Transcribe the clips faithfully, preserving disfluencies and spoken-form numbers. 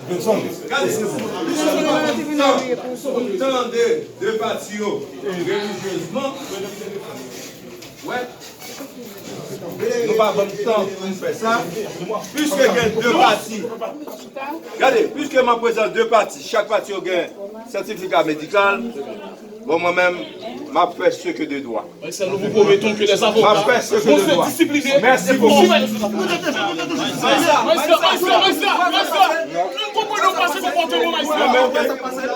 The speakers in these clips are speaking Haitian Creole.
Gade, piske nou pa t ap tann de, de pati yo relijyezman, wè, nou pa ban m tan pou m fè sa, piske gen de pati. Gade, piske m ap prezante de pati, chak pati yo gen sètifika medikal, bon, mwen menm, m ap fè ce que de droit. Maestro, nous vous promettons que les avocats vont se discipliner. Merci beaucoup. Maestro, maestro, maestro, maestro, nou konprann nou pa se konpòtman, maestro.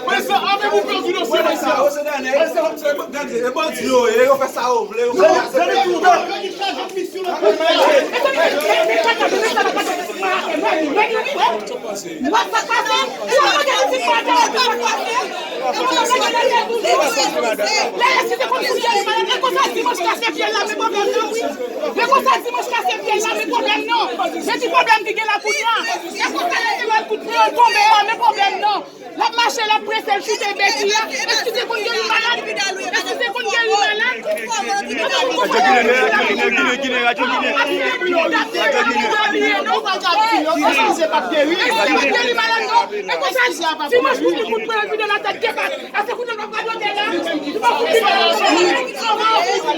Maestro, avez-vous perdu le sien, maestro? Maestro, gade, e bandi yo ye, yo fè sa yo vle, yo fè sa yo vle. Lè si se konn kout pyè li malad, e konsa dimanch kase pyè l la, men pwoblèm nan, wi. E konsa dimanch kase pyè l la, men pwoblèm nan. Se ti pwoblèm ki gen la kounye a. E konsa lè se lòt kout pyè yo tonbe a, men pwoblèm nan. L ap mache, l ap prese, l choute bèti a. Èske se konn gen li malad? Èske se konn gen li malad? Radyo Ginen, radyo Ginen, Ginen, radyo Ginen. Radyo Ginen. Èske se konn gen li malad, non? E konsa, dimanch pou li kout pran vide nan tèt Kepa. Ase kounye a l pa pral lòtèl la. Li pa fouti nan lòtèl la. Ase l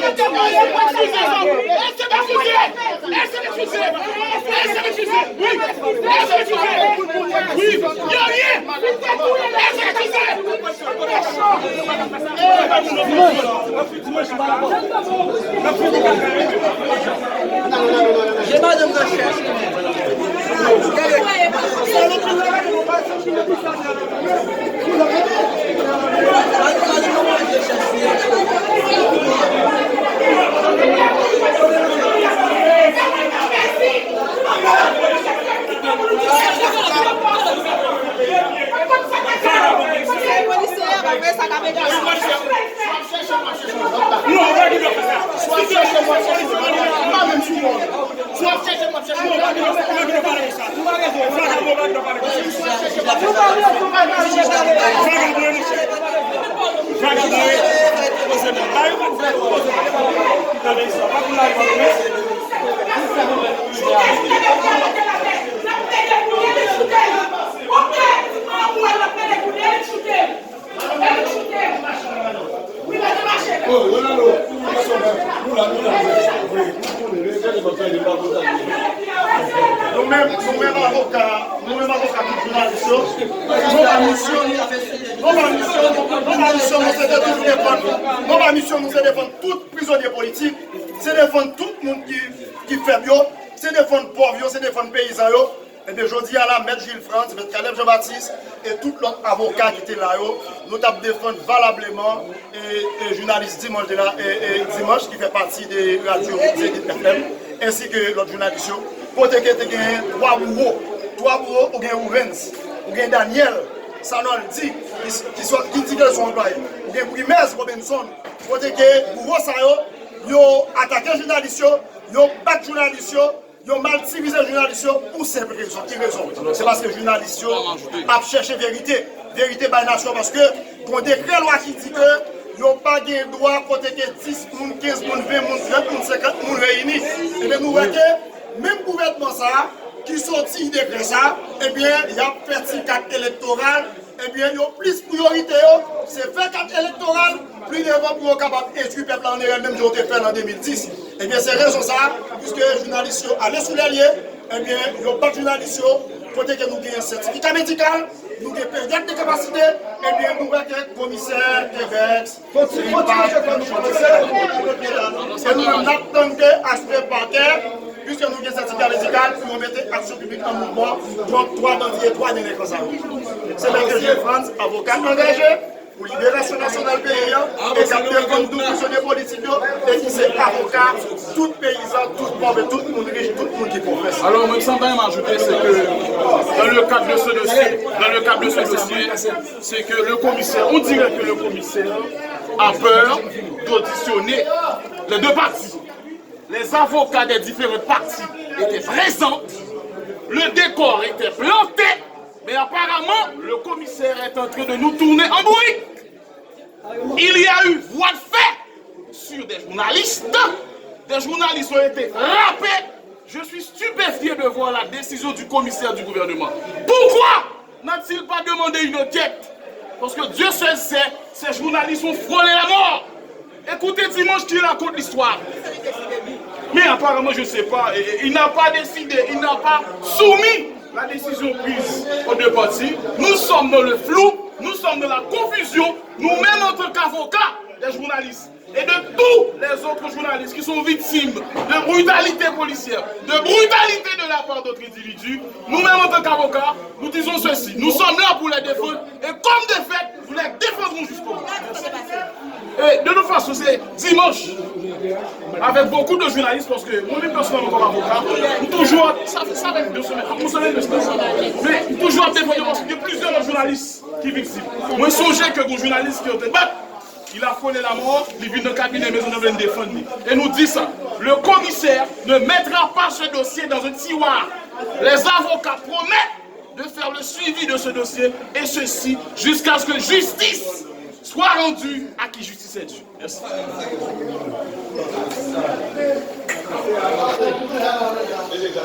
eskize. Ase l eskize. Ase l eskize. Wi. Ase l eskize. Wi. Yo, ye. Ase l eskize. Non, w ap chèche m, w ap chèche m, m pa menm sou kò m. Si w ap chèche m, w ap chèche m. Non, w pa gen dwa pale konsa. Ou pa gen dwa pale konsa. Vagabon, vagabon, monchè. Vagabon, wi. Poze non. Ba yo pa poze non. Gade sa. Pa pou la, pa pou la. Nou menm, nou menm avoka, nou menm avoka tout jounalis yo, nou pa misyon, nou pa misyon, nou pa misyon nou se de tout defann, nou pa misyon nou se defann tout prizonye politik, se defann tout moun ki, ki fèb yo, se defann pòv yo, se defann peyizan yo. Ebyen, jodi a la, Mèt Jules Frantz, Mèt Caleb Jean Baptiste e tout lòt avoka ki te la yo, nou t ap defann valableman e, e jounalis Dimanch de la, e, e Dimanch ki fè pati de radyo Zenith F M, ensi ke lòt jounalis yo, kote ke te gen twa bouwo, twa bouwo, ou gen Ouvens, ou gen Daniel, Sanoldi, ki, ki sòt, ki di ke l se yon anplwaye, ou gen Brimez Robinson, kote ke bouwo sa yo, yo atake jounalis yo, yo bat jounalis yo, yo maltirize jounalis yo pou senp rezon. Ki rezon? Se paske jounalis yo ap chèche verite. Verite bay nasyon paske gon dekrè lwa ki di ke yo pa gen dwa kote ke dis moun, kenz moun, ven moun, trant moun, senkant moun reyini. Ebyen nou wè ke menm gouvènman sa a ki sòti dekrè sa a, ebyen y ap fè ti kat elektoral, ebyen yo plis priyorite yo se fè kat elektoral pli devan pou yo kapab endwi pèp la an erè menm jan yo te fè l an de mil dis. Ebyen se rezon sa a, piske jounalis yo ale sou lè l ye, ebyen yo bat jounalis yo, kote ke nou gen sètifika medikal, nou gen peryòd de kapasite, ebyen nou wè ke komisè Kebex, Fò ti, fò ti, mesye, fò ti, fò ti. E nou menm n ap tann ke aspe pakè, piske nou gen sètifika medikal pou yo mete aksyon piblik an mouvman kont twa bandi e twa delenkan sa yo. Se Mèt Jules Frantz, avoka angaje pou liberasyon nasyonal peyi a, e k ap defann tou prizonye politik yo, e ki se avoka tout peyizan, tout pòv, tout moun rich, tout moun ki pwofesè. Alors, moi, ça m'a ajouté, c'est que dans le cadre de ce dossier, dans le cadre de ce dossier, c'est que le commissaire, on dirait que le commissaire a peur d'auditionner les deux parties. Les avocats des différentes parties étaient présents, le décor était planté, mais apparemment, le commissaire est en train de nous tourner en bourrique. Il y a eu voie de fait sur des journalistes. Des journalistes ont été frappés. Je suis stupéfié de voir la décision du commissaire du gouvernement. Pourquoi S'il pas demandé une enquête, parce que Dieu seul sait, ces journalistes ont frôlé la mort. Écoutez dimanche qui raconte l'histoire. Mais apparemment, je ne sais pas, et- et il n'a pas décidé, il n'a pas soumis la décision prise aux deux parties. Nous sommes dans le flou, nous sommes dans la confusion, nous-mêmes en tant qu'avocats, des journalistes. Et de tous les autres journalistes qui sont victimes de brutalité policière, de brutalité de la part d'autres individus, nous-mêmes en tant qu'avocats, nous disons ceci. Nous sommes là pour les défendre et comme de fait, nous les défendrons jusqu'au bout. Et de toute façon, c'est dimanche, avec beaucoup de journalistes, parce que moi-même personnellement comme avocat, je toujours, ça fait, ça fait deux semaines, ça fait deux semaines, mais je toujours défendre parce qu'il y a plusieurs journalistes qui victimes. Moi, je songe que les journalistes qui ont été battus, il a frôlé la mort, li vin nan kabinè Maison Blanche defann li. Et nous dit ça, le commissaire ne mettra pas ce dossier dans un tiroir. Les avocats promettent de faire le suivi de ce dossier, et ceci jusqu'à ce que justice soit rendue à qui justice est due. Merci.